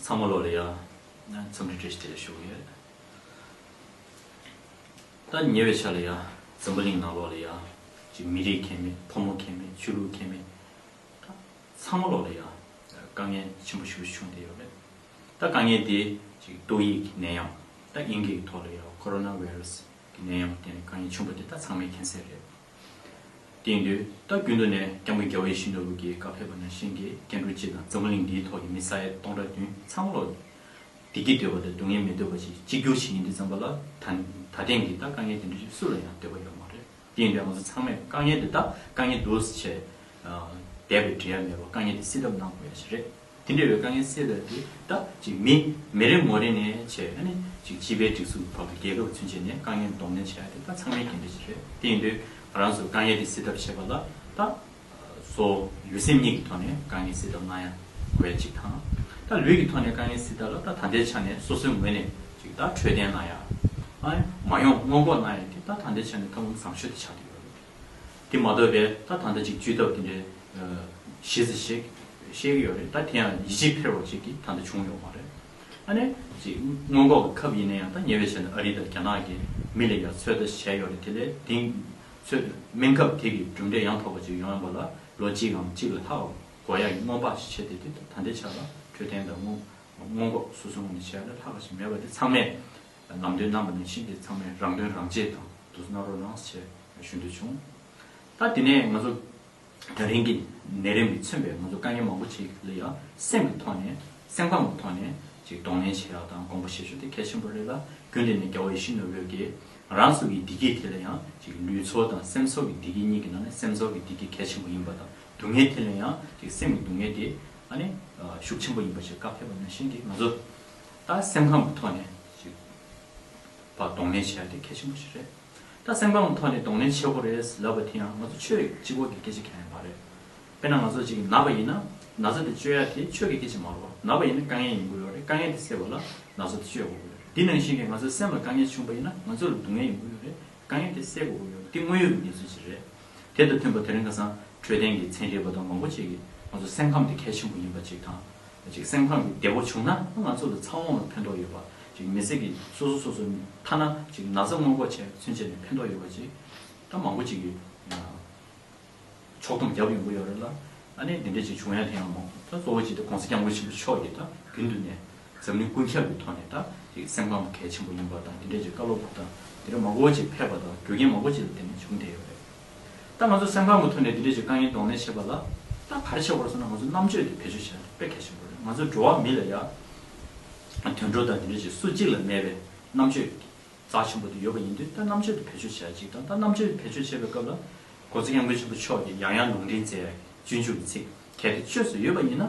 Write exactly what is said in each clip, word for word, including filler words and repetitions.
ཚང་མ་ལོག་ལ་ཡ། འཚམས་འདྲི་བཀྲ་ཤིས་བདེ་ལེགས་ཞུ་གི་ཡོད། ད་ཉེ་བའི་ཆར་ལ་ཡ། འཛམ་བུ་གླིང་ནང་ལོག་ལ་ཡ། ཅིག་མི་རིགས་ཁྱད་མེད། ཕོ་མོ་ཁྱད་མེད། ཆོས་ལུགས་ཁྱད་མེད། ད་ཚང་མ་ལོག་ལ་ཡ། དཀའ་ངལ་ཆེན་པོ་ཞེ་པོ་ཞིག་བྱུང་བསྡད་ཡོད་རེད། ད་དཀའ་ངལ་དེ་ཅིག་ཏོག་དབྱིབས་ཀྱི་ནད་ཡམས། ད་དབྱིན་སྐད་ཀྱི་ཐོག་ལ་ཡ་ཀོ་རོ་ན་བྷའི་ར་སི་གི་ནད་ཡམས་ཀྱི་ཐོག་ནས་དཀའ་ངལ་བྱུང་བ་དེ་ད་ཚང་མས་མཁྱེན་གསལ་རེད། དེ་ཡིན་དུས་ད་རྒྱུན་དུ་ནས་སྐྱབས་མགོན་རྒྱལ་བ་ཡིད་བཞིན་ནོར་བུ་གིས་བཀའ་ཕེབས་པ་ནང་བཞིན་གྱི་སྐྱེ་འགྲོ་སྤྱི་དང་འཛམ་བུ་གླིང་འདིའི་ཐོག་གི་མི་ས་ཡ་སྟོང་ཕྲག་བདུན་ཚང་མ་ལོག་བདེ་སྐྱིད་འདོད་པ་དང་སྡུག་བསྔལ་མི་འདོད་པ་ཞིག་གཅིག་གྱུར་ཞིག་ཡིན་དུས་ཙམ་པ་ལ། ད་ད་ཐེངས་ཀྱི་ད་དཀའ་ངལ་དེ་འདྲ་ཞིག་སུ་ལ་ཡང་འདོད་པ་ཡོད་མ་རེད། དེ་ཡིན་དུས་ང་ཚོ་ཚང་མས་དཀའ་ངལ་འདི་ད་དཀའ་ངལ་འདུག་ཟེར་བྱས་བསྡད་པས་འགྲིག་ཡ་མེད་པར་དཀའ་ངལ་དེ་སེལ་ཐབས་གནང་དགོས་ཡ་ཞིག་རེད། དེ་འདྲ་བའི་དཀའ་ངལ་སེལ་ཐབས་དེ་ད་ཅིག་མི་མི་རེ་ངོ་རེ་ནས་བྱས། ཨ་ནི་ཅིག་སྤྱི་པའི་སྒྲིག་འཛུགས་བར་དུ་རྒྱལ་ཁབ་ཚུན་ཆད་ནས་དཀའ་ངལ་གདོང་ལེན་བྱེད་ཡ་དེ་ད་ཚང་མའི་འགན་འཁྲི་ཞིག་རེད། དེ་ཡིན་དུས་ང་རང་ཚོ་དཀའ་ངལ་དེ་སེལ་ཐབས་བྱེད་པ་ལ་ད་སོ་ལུས་སེམས་གཉིས་ཀྱི་ཐོག་ནས་དཀའ་ངལ་སེལ་ཐབས་གནང་ཡ་དགོས་ཡ་གཅིག་དང་། ད་ལུས་ཀྱི་ཐོག་ནས་དཀའ་ངལ་སེལ་ཐབས་ལ་ད་ད་ལྟའི་ཆ་ནས་སོ་སོའི་ངོས་ནས་ཅིག་ད་འཕྲོད་བསྟེན་གནང་ཡ། ཨ་ནི་མ་ཡོང་སྔོན་འགོག་གནང་ཡ་དེ་ད་ད་ལྟའི་ཆ་ནས་ཐབས་ལམ་བཟང་ཤོས་དེ་ཆགས་བསྡད་ཡོད་རེད། དེ་མ་གཏོགས་པའི་ད་ད་ལྟ་ཅིག་བཅོས་ཐབས་དེ་འདྲའི་གཞི་རྩ་ཞིག་བཤད་ཀྱི་ཡོད་རེད། ད་དེ་ཡང་ཡིད་ཆེས་འཕེར་བ་ཅིག་གིས་ད་ལྟ་བྱུང་ཡོད་མ་རེད། ཨ་ནི་ཅིག་སྔོན་འགོག་གི་ཁབ་ཡིན་ན་ཡང་ད་ཉེ་བའི་ཆར་ནས་ཨ་རི་དང་རྒྱ་ནག་གི་མི་ལ་ཡང་ཚོད་ལྟ་བྱས་ཡོད་རེད། དེ་ལས་དེང་ཚོད་སྨན་ཁབ་དེ་གི་གྲུབ་འབྲས་ཡང་དག་པ་ཅིག་ཡོང་ཡ་ལ་ལོ་གཅིག་གམ་གཅིག་ལས་ལྷག་འགོར་ཡ་གི་སྔོན་དཔག་ཅིག་བྱས་ཏེ། དེ་ད་ལྟའི་ཆ་ལ་འཕྲོད་བསྟེན་དང་སྔོན་སྔོན་འགོག་སོ་སོའི་ངོས་ནས་བྱས་ཡ་ལས་ལྷག་པ་ཞིག་མེད་པ་དེ་ཚང་མས་ལམ་སྟོན་གནང་བ་ནང་བཞིན་གྱི་ཚང་མས་རང་དོན་རང་གཅེས་དང་དུ་གནང་རོགས་གནང་ཞེས་ཞུ་འདོད་བྱུང་། ད་དེ་ནས་ང་ཚོ་ད་རིང་གི་ནད་རིམས་ཀྱིས་མཚོན་པའི་ང་ཚོ་དཀའ་ངལ་མང་པོ་ཅིག་ལ་ཡང་སེམས་ཀྱི་ཐོག་ནས། སེམས་ཁམས་ཀྱི་ཐོག་ནས་ཅིག་གདོང་ལེན་བྱེད་ཡག་དང་དགོངས་པ་བཞེས་ཕྱོགས་དེ་གལ་ཆེན་པོ་རེད་ལ། རྒྱུན་དུ་ནས་རྒྱལ་བ་ཡིད་བཞིན་ནོར་བུ་གིས་ང་རང་ཚོ་གི་བདེ་སྐྱིད་དེ་ལ་ཡང་ཅིག་ལུས་ཚོར་དང་སེམས་ཚོར་གྱི་བདེ་སྐྱིད་གཉིས་ཀྱི་ནང་ནས་སེམས་ཚོར་གྱི་བདེ་སྐྱིད་གལ་ཆེན་པོ་ཡིན་པ་དང་། སྡུག་བསྔལ་དེ་ལ་ཡང་ཅིག་སེམས་ཀྱི་སྡུག་བསྔལ་དེ་ཨ་ནི་ཤུགས་ཆེན་པོ་ཡིན་པ་ཞིག་བཀའ་ཕེབས་པ་ནང་བཞིན་གྱི་ང་ཚོ་ད་སེམས་ཁམས་ཀྱི་ཐོག་ནས་ཅིག་ཕར་གདོང་ལེན་བྱེད་ཡ་དེ་གལ་ཆེན་པོ་ཞིག་རེད། ད་སེམས་ཁམས་ཀྱི་ཐོག་ནས་གདོང་ལེན་བྱེད་དགོས་རེད་ལབ་པ་དེ་ཡང་ང་ཚོ་ཆོས་གཅིག་པོ་གི་སྐད་ཆ་གང་ཡང་མ་རེད། དཔེར་ན་ང་ཚོ་གཅིག་ན་བ་ཡིན་ན་ན་ཚ་དེ་བཅོས་ཡ་དེ་ཆོས་ཀྱི་སྐད་ཆ་མ་རེད་བ། ན་བ་ཡིན་ན་དཀའ་ངལ་ཡོང་གི་ཡོད་རེད། དཀའ་ངལ་དེ་སེལ་བ་ལ་ན་ཚ་དེ་བཅོས་དགོས་ཀྱི་ཡོད་རེད། དེ་ནང་བཞིན་གྱི་ང་ཚོའི་སེམས་ལ་དཀའ་ངལ་བྱུང་བ་ཡིན་ན་ང་ཚོ་ལ་སྡུག་བསྔལ་ཡོང་གི་ཡོད་རེད། དཀའ་ངལ་དེ་སེལ་དགོས་ཀྱི་ཡོད་རེད། དེ་དངོས་ཡོད་ཀྱི་གནས་ཚུལ་ཅིག་རེད། དེ་དང་མཐུན་པ་དེ་རིང་ཁ་སང་འཕྲོད་བསྟེན་གྱི་ཚན་རིག་པ་དང་མང་པོ་ཅིག་གིས་ང་ཚོ་སེམས་ཁམས་དེ་གལ་ཆེན་པོ་ཡིན་པ་ཅིག་དང་། ཅིག་སེམས་ཁམས་ཀྱི་བདེ་པོ་བྱུང་ན་ང་ཚོ་ལ་ཚང་མ་ལ་ཕན་ཐོགས་ཡོད་པ། ཅིག་མི་ཚེ་གི་སོ་སོ་སོ་སོ་ཐ་ན་ཅིག་ན་ཚ་སྔོན་འགོག་བྱས་ཚུན་ཆད་ནས་ཕན་ཐོགས་ཡོད་པ་ཅིག་ད་མང་པོ་ཅིག་གིས་ཕྱོགས་བསྡོམས་བརྒྱབ་ཡོང་གི་ཡོད་རེད་ལ། ཨ་ནི་འདི་འདྲ་ཅིག་བྱུང་ཡ་དེ་ཡང་མང་། ད་གཙོ་བོ་ཅིག་དེ་གོང་ས་སྐྱབས་མགོན་ཆེན་པོ་མཆོག་གིས་ད་རྒྱུན་དུ་ནས་འཛམ་གླིང་ཀུན་ཁྱབ་ཀྱི་ཐོག་ནས་ད་ཅིག་སེམས་ཁམས་གལ་ཆེན་པོ་ཡིན་པ་དང་། འདི་འདྲ་ཅིག་བཀའ་སློབ་དང་དེ་འདྲ་མང་པོ་ཅིག་ཕེབས་པ་དང་རྒྱུ་རྐྱེན་མང་པོ་ཅིག་ལ་བརྟེན་ནས་བྱུང་བསྡད་ཡོད་རེད། ད་ང་ཚོ་སེམས་ཁམས་ཀྱི་ཐོག་ནས་འདི་འདྲ་ཅིག་དཀའ་ངལ་གདོང་ལེན་བྱེད་པ་ལ་ད་ག་རེ་བྱེད་དགོས་རེད་ཟེར་ན། ང་ཚོ་རྣམ་དཔྱོད་དེ་བེད་སྤྱོད་བྱེད་ཡ་དེ་དཔེ་གལ་ཆེན་པོ་རེད། ང་ཚོ་འགྲོ་བ་མི་ལ་ཡ་དུད་འགྲོ་དང་འདི་འདྲ་ཅིག་སུ་གཅིག་ལ་མེད་པའི་རྣམ་དཔྱོད་རྩ་ཆེན་པོ་དེ་ཡོད་པ་ཡིན་དུས། ད་རྣམ་དཔྱོད་དེ་བེད་སྤྱོད་བྱེད་ཡ་གཅིག་དང་། ད་རྣམ་དཔྱོད་དེ་བེད་སྤྱོད་བྱེད་པའི་སྐབས་ལ་གོང་ས་སྐྱབས་མགོན་ཆེན་པོ་མཆོག་གིས་ཡང་ཡང་ལུང་འདྲེན་མཛད་ཡ་གི་སྤྱོད་འཇུག་གི་ཚིག་གལ་ཏེ་བཅོས་སུ་ཡོད་པ་ཡིན་ན།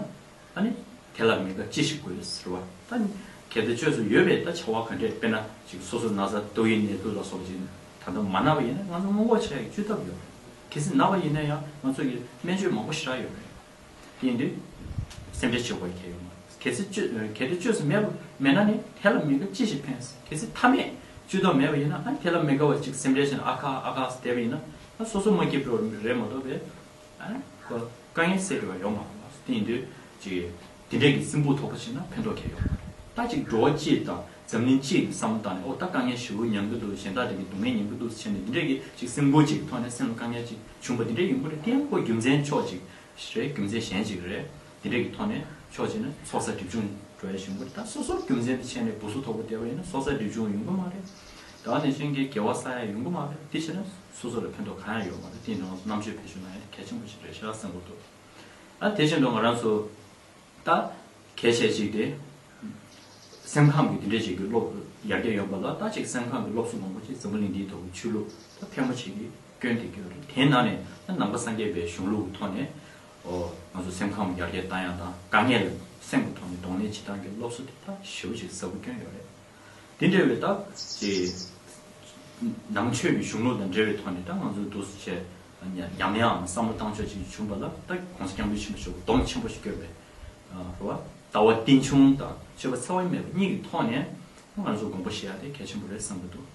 ཨ་ནི་དེ་ལ་མི་དགའ་ཅི་ཞིག་དགོས་ཟེར་བ། ད་གལ་ཏེ་བཅོས་སུ་ཡོད་པའི་ད་བྱ་བ་ག་འདྲས། དཔེར་ན་ཅིག་སོ་སོ་ན་ཚ་ཏོག་དབྱིབས་ནད་དུག་ལ་སོགས་ཅིག་ད་ལྟ་མ་ན་བ་ཡིན་ན་ང་ཚོ་སྔོན་འགོག་བྱེད་ཡ་གི་བཅོས་ཐབས་ཡོད་རེད། གལ་སྲིད་ན་བ་ཡིན་ན་ཡང་ང་ཚོ་གི་སྨན་བཅོས་མང་པོ་ཞེ་དྲག་ཡོད་རེད། དེ་ཡིན་དུས་སེམས་ཁྲལ་བྱེད་དགོས་ཡ་གང་ཡང་ཡོད་མ་རེད། གལ་སྲིད་བཅོས་གལ་ཏེ་བཅོས་སུ་མེད་པ་མེད་ན་ནི་དེ་ལ་མི་དགའ་ཅི་ཞིག་ཕན། གལ་སྲིད་མཐའ་མེད་བཅོས་ཐབས་མེད་པ་ཡིན་ན། ཨ་ནི་དེ་ལ་མི་དགའ་བ་ཅིག་སེམས་ཁྲལ་བྱས་ནས་ཨ་ཁ་ཨ་ཁ་ཟེར་བསྡད་པ་ཡིན་ན། ཨ་སོ་སོ་མ་སྐྱིད་པོ་རེད་མ་གཏོགས་པའི། ཨ་ཁོ་དཀའ་ངལ་སེལ་ཐུབ་པ་ཡོད་མ་རེད། དེ་ཡིན་དུས་ཅིག་དེ་འདྲས་ཀྱི་སེམས་ཁུར་ཐོགས་པ་བྱས་ན་ཕན་ཐོགས་གང་ཡང་ཡོད་མ་རེད། ད་ཅིག་འགྲོ་བ་སྤྱི་དང་འཛམ་གླིང་སྤྱི་ཡི་བསམ་བློ་བཏང་ནས། ཨོ་ད་དཀའ་ངལ་ཞེ་པོ་མྱངས་ཀྱི་འདུག་གཞན་དག་དེ་གི་སྡུག་བསྔལ་མྱོང་གི་འདུག་ཟེར་བྱས་ནས་འདི་འདྲས་ཀྱི་ཅིག་སེམས་ཁུར་ཅིག་གི་ཐོག་ནས་སེམས་ལ་དཀའ་ངལ་ཅིག་བྱུང་བ་འདི་འདྲས་ཡོང་གི་རེད། དེ་ཡང་ཁོ་རྒྱུ་མཚན་ཕྱོགས་གཅིག་རེད། རྒྱུ་མཚན་གཞན་ཅིག་རེད། འདི་འདྲས་ཀྱི་ཐོག་ནས་ཕྱོགས་གཅིག་ནས་ཚོགས་བསགས་སྒྲིབ་སྦྱོང་འགྲོ་ཡ་བྱུང་གི་རེད། ད་སོ་སོར་རྒྱུ་མཚན་དེ་ཕྱེ་ནས་སྦུ་སུ་དོག་པོ་བསྡད་པ་ཡིན་ན་སོ་སོར་སྒྲིབ་སྦྱོང་ཡོང་གི་མ་རེད། ད་ནས་གཞན་གྱི་དགེ་བ་བསགས་ཡ་ཡོང་གི་མ་རེད། དེ་བྱས་ན་སོ་སོ་ལ་ཕན་ཐོགས་གང་ཡང་ཡོད་མ་རེད། དེ་ཡིན་དུས་རྣམ་དཔྱོད་བེད་སྤྱོད་གནང་ཡ་གལ་ཆེན་པོ་ཞིག་རེད་ཤག་བསམ་གྱི་འདུག་ཨ་དེ་བཞིན་དུ་ང་རང་ཚོ་ད་གལ་ཆེ་ཅིག་དེ། སེམས་ཁམས་ཀྱི་དེ་འདྲས་ཅིག་གི་སློབ་ཡར་རྒྱས་ཡོང་བ་ལ་ད་ཅིག་སེམས་ཁམས་ཀྱི་སློབ་གསོ་མང་པོ་ཅིག་འཛམ་བུ་གླིང་འདིའི་ཐོག་གི་ཆོས་ལུགས་ད་ཕལ་མོ་ཆེ་གིས་སྐྱོན་དེ་སྐྱོན་རེད། དེའི་ནང་ནས་ད་ནང་པ་སངས་རྒྱས་པའི་གཞུང་ལུགས་ཀྱི་ཐོག་ནས། ཨོ་ང་ཚོ་སེམས་ཁམས་ཡར་རྒྱས་བཏང་ཡ་དང་དཀའ་ངལ་ལ་སེམས་ཀྱི་ཐོག་ནས་གདོང་ལེན་བྱེད་སྟངས་ཀྱི་སློབ་གསོ་དེ་ད་ཞེ་པོ་ཅིག་ཟབ་པོ་སྐྱོན་ཡོད་རེད། དེ་འདྲ་བའི་ད་ཅིག་ནང་ཆོས་ཀྱི་གཞུང་ལུགས་དང་འབྲེལ་བའི་ཐོག་ནས་ད་ང་ཚོ་འདུག་སེ་བྱས་ཉམས་ཡང་བསམ་བློ་བཏང་ཕྱོགས་ཅིག་བྱུང་བ་ལ་ད་གོང་ས་སྐྱབས་མགོན་ཆེན་པོ་མཆོག་གིས་སྡོམ་ཆེན་པོ་ཞིག་བསྐྱོན་པའི། རེད་བ། ལྟ་བ་རྟེན་འབྱུང་དང་སྤྱོད་པ་འཚེ་བ་མེད་པ་གཉིས་ཀྱི་ཐོག་ནས་ང་ཚོ་དགོངས་པ་བཞེས་ཡ་དེ་གལ་ཆེན་པོ་རེད་བསམ་གྱི་འདུག་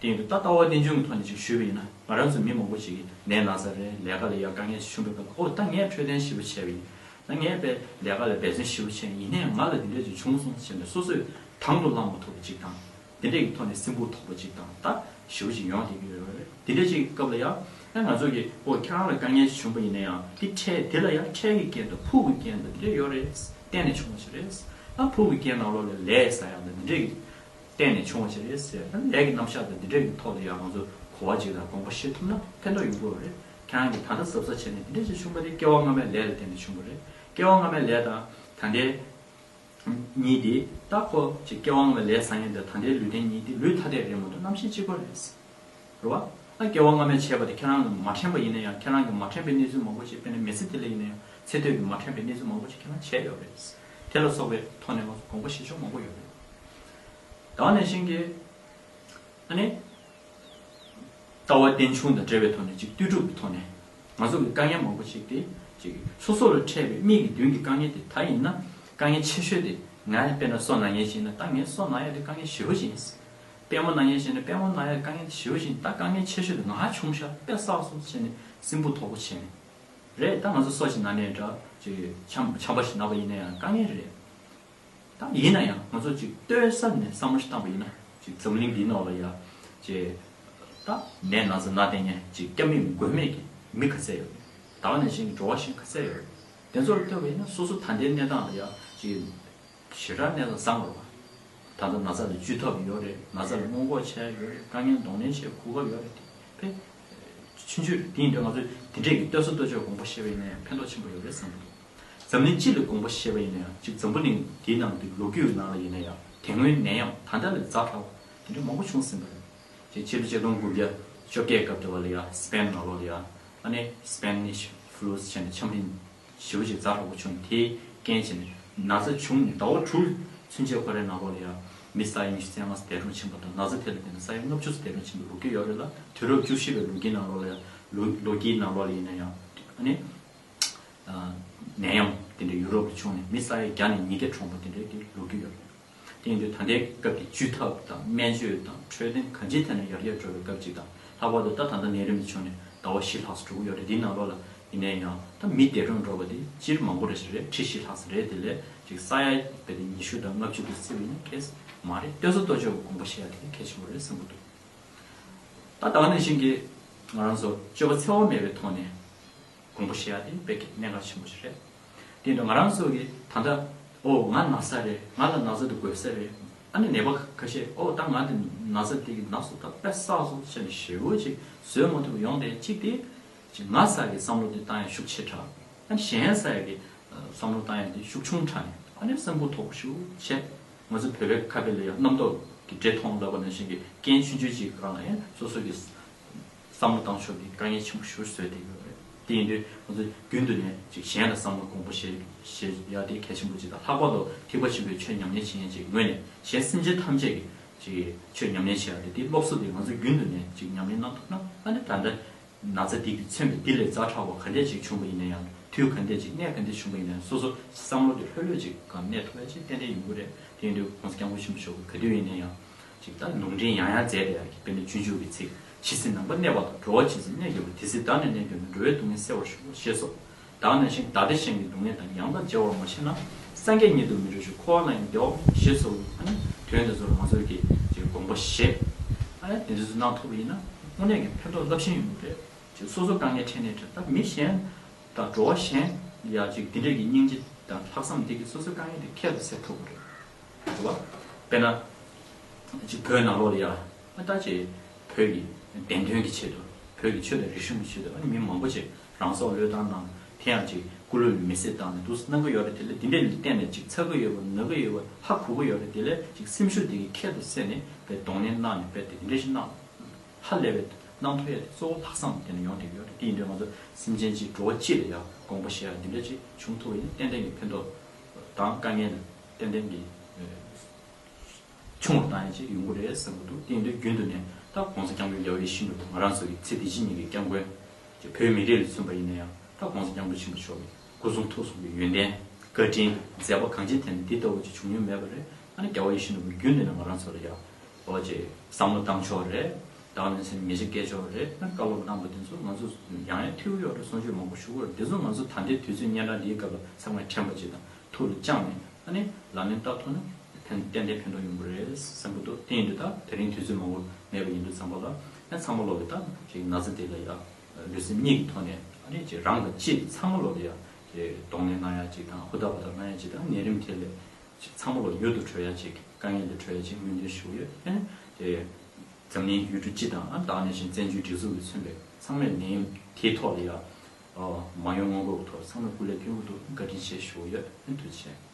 དེ་ཡིན་དུས་ད་ལྟ་བ་རྟེན་འབྱུང་གི་ཐོག་ནས་ཅིག་ཞུས་པ་ཡིན་ན། ང་རང་ཚོ་མི་མང་པོ་ཞིག་གིས་ནད་ན་ཚ་རེད། ལས་ཀ་ལ་ཡང་དཀའ་ངལ་ཞིག་བྱུང་བའི་སྐབས་ལ། ཨོ་ད་ངས་འཕྲོད་བསྟེན་ཞེ་པོ་བྱས་པ་ཡིན། ད་ངས་པའི་ལས་ཀ་ལ་འབད་བརྩོན་ཞེ་པོ་བྱས། ཡིན་ནའི་ང་ལ་འདི་འདྲ་ཅིག་བྱུང་སོང་ཟེར་ནས་སོ་སོས་དང་དུ་བླངས་མ་ཐུབ་པ་ཅིག་དང་། འདི་འདྲའི་གི་ཐོག་ནས་སེམས་ཁུར་དོག་པོ་ཅིག་དང་ད་ཞེ་པོ་ཅིག་ཡོང་བསྡད་ཀྱི་ཡོད་རེད། འདི་འདྲ་ཅིག་གི་སྐབས་ལ་ཡང་ཨ་ང་ཚོ་གི་ཨོ་ཁྱེད་རང་ལ་དཀའ་ངལ་ཅིག་བྱུང་པ་ཡིན་ན་ཡང་དེ་འཕྲལ་དེ་ལ་ཡང་འཕྲལ་གྱི་རྐྱེན་དང་ཕུགས་ཀྱི་རྐྱེན་དང་འདི་འདྲ་ཡོད་རེད། གཏན་ནས་བྱུང་བ་ཞིག་རེད། ཨ་ཕུགས་ཀྱི་རྐྱེན་ནང་ལོགས་ལ་ལས་ཟ་ཡག་དང་འདི་འདྲའི་གི་གཏན་ནས་བྱུང་བ་ཞིག་རེད་ཟེར། ལས་ཀྱི་རྣམ་གཞག་དང་འདི་འདྲའི་གི་ཐོག་ལ་ཡང་ང་ཚོ་གོ་བ་ཅིག་དང་དགོངས་པ་བཞེས་ཐུབ་ན་ཕན་ཐོགས་ཡོང་གི་ཡོད་རེད། ཁྱེད་རང་གིས་ད་ལྟ་གཟབ་གཟབ་བྱས་ནས་འདི་འདྲ་ཞིག་བྱུང་པ་དེ་སྐྱེ་བ་སྔ་མའི་ལས་ལ་བརྟེན་ནས་བྱུང་བ་རེད། སྐྱེ་བ་སྔ་མའི་ལས་དང་ད་ལྟའི་གཉིས་དེ་ད་ཁོ་ཅིག་སྐྱེ་བ་སྔ་མའི་ལས་བཟང་ཡས་དང་ད་ལྟའི་ལུས་རྟེན་གཉིས་དེ་ལུས་ཐ་དད་རེད་མ་གཏོགས་རྣམ་ཤེས་གཅིག་པ་རེད། རེད་བ། ཨ་སྐྱེ་བ་སྔ་མའི་བྱས་པ་དེ་ཁྱེད་རང་གིས་མ་དྲན་པ་ཡིན་ན་ཡང་ཁྱེད་རང་གིས་མ་དྲན་པའི་གནས་ཚུལ་མང་པོ་ཞིག་དཔེར་ན་མི་ཚེ་འདི་ལ་ཡིན་ན་ཡང་ཚེ་སྟོད་ཀྱི་མ་དྲན་པའི་གནས་ཚུལ་མང་པོ་ཞིག་ཁྱེད་རང་བྱས་ཡོད་རེད། དེ་ལ་སོགས་པའི་ཐོག་ནས་ང་ཚོ་དགོངས་པ་བཞེས་ཕྱོགས་མང་པོ་ཡོད་རེད། ད་ག་ནང་བཞིན་གྱི་ཨ་ནི། ལྟ་བ་རྟེན་འབྱུང་དང་འབྲེལ་བའི་ཐོག་ནས་ཅིག་ལྟོས་གྲུབ་ཀྱི་ཐོག་ནས་ང་ཚོ་གི་དཀའ་ངལ་མང་པོ་ཞིག་དེ་ཅིག་སོ་སོ་ལ་འཕྲད་པའི་མིག་གི་མདུན་གྱི་དཀའ་ངལ་དེ་ད་ཡིན་ན་དཀའ་ངལ་ཆེ་ཤོས་དེ་ང་དཔེར་ན་སོ་ན་མཁན་ཞིག་ཡིན་ན་ད་ངའི་སོ་ན་ཡག་དེ་དཀའ་ངལ་ཞེ་པོ་ཞིག་ཡིན། པུས་མོ་ན་མཁན་ཞིག་ཡིན་ན་པུས་མོ་ན་ཡག་དཀའ་ངལ་དེ་ཞེ་པོ་ཞིག་ཡིན། ད་དཀའ་ངལ་ཆེ་ཤོས་དེ་ང་བྱུང་ཤག་དཔེ་བསགས་སོང་བྱས་ནས་སེམས་པ་དོག་པོ་བྱས་ནས་རེད། ད་ང་ཚོ་སོ་ཞིག་ན་ནས་འདྲ་ཅིག་ཆམ་ཆམ་པ་ཞིག་ན་པ་ཡིན་ན་ཡང་དཀའ་ངལ་རེད། ད་ཡིན་ན་ཡང་ང་ཚོ་ཅིག་ལྟོས་ས་ནས་བསམ་བློ་ཞིག་བཏང་པ་ཡིན་ན་ཅིག་འཛམ་གླིང་འདིའི་ནང་ལ་ཡ་ཅིག་ད་ནད་ན་ཚ་ན་བསྡད་མཁན་ཅིག་སྐྱབས་མེད་མགོན་མེད་ཀྱི་མི་ག་ཚད་ཡོད་རེད། ད་ག་ནང་བཞིན་གྱི་འགྲོ་བ་གཞན་ག་ཚད་ཡོད་རེད། དེ་ཚོར་ལྟོས་པ་ཡིན་ན་སོ་སོ་ད་ལྟའི་གནས་སྟངས་ལ་ཡ་ཅིག་ཞེ་དྲག་གནས་སྟངས་བཟང་བ་རེད་བ། ད་ལྟ་ན་ཚ་ལ་བཅོས་ཐབས་ཡོད་རེད། ན་ཚ་ལ་སྔོན་འགོག་བྱས་ཡོད་རེད། དཀའ་ངལ་གདོང་ལེན་བྱེད་གོ་སྐབས་ཡོད་རེད། དེ་དཔེ་ཆུང་ཆུང་རེད། དེ་ཡིན་དུས་ང་ཚོས་དེ་འདྲས་ཀྱི་ལྟོས་ས་ལྟོས་ཕྱོགས་དགོངས་པ་བཞེས་པ་ཡིན་ན་ཡང་ཕན་ཐོགས་ཆེན་པོ་ཡོད་རེད་བསམ་གྱི་འདུག་འཛམ་གླིང་སྤྱི་ལ་དགོངས་པ་བཞེས་པ་ཡིན་ན་ཡང་ཅིག་འཛམ་བུ་གླིང་འདིའི་ནང་གི་ལོ་རྒྱུས་ནང་ལ་ཡིན་ན་ཡང་དེ་སྔོན་ནད་ཡམས་ད་ལྟ་ལས་ཛ་དྲག་པ་དེ་འདྲ་མང་པོ་བྱུང་ཟིན་པ་རེད། ཅིག་ཕྱི་ལོ་ཆིག་སྟོང་དགུ་བརྒྱ་བཅོ་བརྒྱད་སྐབས་དེ་བ་ལ་ཡང་སི་པེན་ནང་ལོགས་ལ་ཡང་ཨ་ནི་སི་པེ་ནིཤ་ཕུ་ལུ་ཟེར་བྱས་ནས་ཆམ་རིམས་ཞེ་པོ་ཅིག་ཛ་དྲག་པོ་བྱུང་། དེའི་རྐྱེན་བྱས་ནས་ན་ཚ་བྱུང་ནས་ཟླ་བ་དྲུག་ཚུན་ཆད་ཁོ་རའི་ནང་ལོགས་ལ་ཡང་མི་ས་ཡ་ཉི་ཤུ་རྩ་ལྔ་ཙམ་འདས་གྲོངས་ཕྱིན་པ་དང་། ན་ཚ་དེ་ལ་བརྟེན་ནས་ས་ཡ་ལྔ་བཅུ་ཙམ་འདས་གྲོངས་ཕྱིན་པའི་ལོ་རྒྱུས་ཡོད་རེད་ལ། དུས་རབས་བཅུ་བཞི་པའི་ལོ་རྒྱུས་ནང་ལོགས་ལ་ཡང་ལོ་ལོ་རྒྱུས་ནང་ལོགས་ལ་ཡིན་ན་ཡང་ཨ་ནི་ནད་ཡམས་དེ་འདྲ་ཡུ་རོབ་ལ་བྱུང་ནས་མི་ས་ཡ་བརྒྱ་ནས་ཉིས་བརྒྱ་གྲོངས་པ་དེ་འདྲའི་གི་ལོ་རྒྱུས་ཡོད་རེད། དེ་ཡིན་དུས་ད་ལྟའི་སྐབས་ཀྱི་བཅོས་ཐབས་དང་སྨན་བཅོས་དང་འཕྲོད་བསྟེན་གང་ཅིའི་ཐད་ནས་ཡར་རྒྱས་འགྲོ་བའི་སྐབས་ཅིག་དང་། ལྷག་པར་དུ་ད་ད་ལྟ་ནད་རིམས་བྱུང་ནས་ཟླ་བ་བཞི་ལྷག་ཙམ་འགྲོ་གི་ཡོད་རེད། འདིའི་ནང་ལོགས་ལ་ཡིན་ནའི་ཡང་ད་མི་འདས་གྲོངས་འགྲོ་བ་དེ་སྤྱིར་མང་པོ་རེད་ཞིག་རེད། ཁྲི་བཞི་ལྷག་ཙམ་རེད། དེ་ལས་ཅིག་ས་ཡ་བརྒྱ་དང་ཉི་ཤུ་དང་ལྔ་བཅུ་དེ་བརྩིས་པ་ཡིན་ན་ཁེ་མ་རེད། ལྟོས་ས་ལྟོས་ཕྱོགས་ཀྱི་དགོངས་པ་བཞེས་ཡ་དེ་གལ་ཆེན་པོ་རེད་བསམ་གྱི་འདུག་ད་ད་ག་ནང་བཞིན་གྱི་ང་རང་ཚོ་སྤྱོད་པ་འཚེ་བ་མེད་པའི་ཐོག་ནས་དགོངས་པ་བཞེས་ཡ་དེ་དཔེ་གལ་གནད་འགག་ཆེན་པོ་ཞིག་རེད། དེ་ཡིན་དུས་ང་རང་ཚོ་གིས་ད་ལྟ་ཨོ་ང་ན་ཚ་རེད། ང་ལ་ན་ཚ་དེ་འགོས་ས་རེད། ཨ་ནི་ནད་པ་ཁ་ཤས་ཨོ་ད་ང་དེ་ན་ཚ་དེ་གི་ན་ཚ་ད་དཔེ་བསགས་སོང་ཟེར་ནས་ཞེ་པོ་ཅིག་བཟོད་མ་ཐུབ་པ་ཡོང་དེ་གཅིག་དེ་ཅིག་ང་ཟེར་གི་བསམ་བློ་དེ་བཏང་ཡ་ཤུགས་ཆེ་དྲགས། ཨ་ནི་གཞན་ཟེར་གི་བསམ་བློ་བཏང་ཡ་དེ་ཤུགས་ཆུང་དྲགས་ནས་ཨ་ནི་སེམས་པ་དོག་པོ་ཞེ་པོ་བྱས། ང་ཚོ་བོད་པའི་ཁ་དཔེ་ལ་ཡང་རྣམ་རྟོག་གི་འདྲེ་མཐོང་ལབ་པ་ནང་བཞིན་གྱི་རྐྱེན་ཆུང་ཆུང་ཅིག་གི་སྒང་ལ་ཡང་སོ་སོ་གི་བསམ་བློ་བཏང་ཕྱོགས་དེ་དཀའ་ངལ་ཆེན་པོ་ཞེ་པོ་བཟོས་བསྡད་ཡོད་རེད། དེ་ཡིན་དུས་ང་ཚོ་རྒྱུན་དུ་ནས་ཅིག་གཞན་ལ་བསམ་བློ་གོང་བོ་བཞེས་བཞེས་ཡ་དེ་གལ་ཆེན་པོ་ཅིག་དང་། ལྷག་པར་དུ་ཐེག་པ་ཆེན་པོའི་ཆོས་ཉམས་ལེན་བྱེད་མཁན་ཅིག་ངོས་ནས་གཞན་སེམས་ཅན་ཐམས་ཅད་ཀྱི་ཅིག་ཆོས་ཉམས་ལེན་བྱེད་ཡ་དེ་དེའི་སློབ་གསོ་དེ་ང་ཚོ་རྒྱུན་དུ་ནས་ཅིག་ཉམས་ལེན་གནང་ཐུབ་ན་ཨ་ནི་ད་ལྟ་ན་ཚ་འདི་གིས་མཚོན་པའི་འདི་ལས་ཛ་དྲག་པ་ག་འདྲས་ཅིག་བྱུང་བ་ཡིན་ན་ཡང་། དུས་ག་འདྲས་ཅིག་གནས་ག་འདྲས་བྱུང་བ་ཡིན་ན་ཡང་སོ་སོ་བསམ་བློ་དེ་ལྷོད་ལྷོད་ཅིག་གང་གནས་ཐུབ་ཡ་ཅིག་ཏན་ཏན་ཡོང་གི་རེད། དེ་ཡིན་དུས་༸གོང་ས་༸སྐྱབས་མགོན་ཆེན་པོ་མཆོག་གིས་ག་དུས་ཡིན་ན་ཡང་ཅིག་ད་ལུང་འདྲེན་ཡང་ཡང་མཛད་བསྡད་ཡ་གི་དཔེར་ན་སྤྱོད་འཇུག་གི་ཚིག་ཇི་སྲིད་ནམ་མཁའ་གནས་པ་དང་། འགྲོ་བ་ཇི་སྲིད་གནས་གྱུར་པ། དེ་སྲིད་བདག་ནི་གནས་གྱུར་ནས། འགྲོ་བའི་སྡུག་བསྔལ་སེལ་བར་ཤོག་ཞེས་སོགས། བདག་ནི་གཞན་གྱི་སྡུག་བསྔལ་དང་། ཡང་དག་བརྗེ་བར་མ་ཤེས་ན། སངས་རྒྱས་ཉིད་དུ་མི་འགྲོ་ཞིང་། འཁོར་བ་ལ་ཡང་བདེ་བ་མེད། ཞེས་སོགས་ཀྱི་ཨ་ནི་དོན་དེ་ཚོར་ང་ཚོས་ཀྱི་ཅིག་དགོངས་པ་བཞེས། ཨ་ནི་དེ་འདྲ་ཚོ་གནང་ཐུབ་པ་ཡིན་ན་དངོས་གནས་ཀྱི་ཕན་ཐོགས་རླབས་ཆེན་ཡོང་གི་རེད། ཅིག་སོ་སོ་དཀའ་ངལ་འཕྲད་ནའི་འཕྲད། ད་མི་གཞན་དང་འགྲོ་བ་གཞན་ཡ་ཅིག་འདི་འདྲས་ཀྱི་སྙིང་རྗེ་དང་ལྷག་བསམ་འདི་གིས་སོ་སོའི་དཀའ་ངལ་དེ་ཁྱད་དུ་བསད་ཐུབ་ཀྱི་རེད། རེད་བ། དཔེར་ན། ཅིག་བོད་ནང་ལོགས་ལ་ཡ། ཨ་ད་ཅིག་བོད་ཀྱི་བདེན་དོན་གྱི་ཆེད་དུ། བོད་ཀྱི་ཆོས་དང་རིག་གཞུང་གི་ཆེད་དུ་ཨ་ནི་མི་མང་པོ་ཅིག་རང་སྲོག་བློས་བཏང་གནང་། དེ་ཡང་ཅིག་སྐུ་ལུས་མེ་བསྲེགས་བཏང་ནས་འདུག་སེ་གནང་གི་ཡོད་རེད། དེ་ལས་འདི་འདྲས་ལ་བརྟེན་ནས་ཅིག་ཚ་གི་ཡོད་པ། ན་གི་ཡོད་པ། ཧ་གོ་གི་ཡོད་རེད། དེ་ལས་ཅིག་སེམས་ཤུགས་དེ་གིས་ཁྱད་དུ་བསད་ནས་དཔེ་གདོང་ལེན་གནང་ནས་དཔེ་དེ་འདི་འདྲས་ཞིག་གནང་། ཧ་ལས་པའི་གནང་ཐུབ་ཡ་དེ་གཙོ་བོ་ལྷག་བསམ་དེ་ནས་ཡོང་བསྡད་ཡོད་རེད། དེ་ཡིན་དུས་ང་ཚོ་སེམས་ཅན་གཅིག་འགྲོ་བ་གཅིག་ལ་ཡང་དགོངས་པ་བཞེས་ཡ་འདི་འདྲ་ཅིག་བྱུང་ཐུབ་པ་ཡིན་ན་ཏན་ཏན་གྱི་ཕན་ཐོགས་དང་དཀའ་ངལ་ལ་ཏན་ཏན་གྱི་ཆུང་རུ་བཏང་ཡ་ཅིག་ཡོང་གི་རེད་བསམ་གྱི་འདུག་དེ་ཡིན་དུས་རྒྱུན་དུ་ནས་ད་༸གོང་ས་༸སྐྱབས་མགོན་རྒྱལ་བ་ཡིད་བཞིན་ནོར་བུ་ང་རང་ཚོ་གི་ཚེ་འདི་ཕྱི་གཉིས་ཀྱི་སྐྱབས་མགོན་གྱི་བོད་མི་རིགས་ལ་མཚོན་པ་ཡིན་ན་ཡང་ད་༸གོང་ས་༸སྐྱབས་མགོན་ཆེན་པོ་མཆོག་གི་སྐུ་གསུང་ཐུགས་གསུམ་གྱི་ཡོན་ཏན་བཀའ་དྲིན་མཛད་པ་གང་ཅིའི་ཐད་ནས་འདི་ལྟ་བུ་ཅིག་བྱུང་མྱོང་མེད་པ་རེད། ཨ་ནི་རྒྱལ་བ་ཡིད་བཞིན་ནོར་བུ་རྒྱུན་དུ་ནས་ང་རང་ཚོ་ལ་ཡང་ཨོ་ཅེ་བསམ་བློ་བཏང་ཕྱོགས་རེད། བདག་ནི་སེམས་མི་བྱེད་སྐད་ཅོར་རེད། བཀའ་སློབ་གནང་བ་དེ་ཚོ་ང་ཚོ་ཡང་ཡང་ཐོས་ཡོད་རེད། གསུང་ཆོས་མང་པོ་ཞུ་གི་རེད། འདི་ཚོ་ང་ཚོ་ད་ལྟའི་དུས་ཚོད་སྙན་གྲགས་འདིའི་སྐབས་ལ་ཚང་མས་དྲན་པ་ཅིག་དང་ཐུགས་ལ་བཅངས་ནས། ཨ་ནི་ལག་ལེན་བསྟར་ཐུབ་ན་ཕན་ཏན་ཏན་ཕན་ཐོགས་ཡོང་གི་རེད་བསམ་གྱི་འདུག་དེ་ཡིན་དུས་ད་དེ་རིང་དུས་ཚོད་མང་པོ་མེད་པ་ཡིན་དུས་ཙམ་པ་ལ། ཨ་ཚང་མ་ལོག་གི་ད་ཅིག་ན་ཚ་འདི་ལ་ཡ་ལུས་སེམས་གཉིས་ཀྱི་ཐོག་ནས། ཨ་ནི་ཅིག་རང་དང་གཅིག་ཚང་མ་ལོག་གི་ཡ་ཅིག་གདོང་ལེན་གནང་ཡ་ཅིག་དང་ཧུར་ཐག་ཧུར་ཐག་གནང་ཡ་ཅིག་དང་། ནད་རིམས་དེ་ལས་ཅིག་ཚང་མ་ལོག་མྱུར་དུ་གྲོལ་ཡ་ཅིག་དཀའ་ངལ་ལས་གྲོལ་ཡ་ཅིག་སྨོན་འདུན་ཞུ་གི་ཡོད། ཨ་ནི་དེ་འཛམ་གླིང་ཡུལ་གྲུ་སྤྱི་དང་། ཨ་བདག་ནང་བཞིན་བཙན་བྱོལ་སྒྲིག་འཛུགས་ཀྱིས་མཚོན་པའི་ཚང་མས་ནད་ཡམས་དེའི་ཐོག་ལ་ཡ་མ་ཡོང་སྔོན་འགོག་གི་ཐོག་ཚང་མས་སྐུ་ལས་བསྐྱོན་གྱི་འདུག་བཀའ་དྲིན་ཆེ་ཞུ་གི་ཡོད། ཨ་ནི་ཐུགས་རྗེ་ཆེ།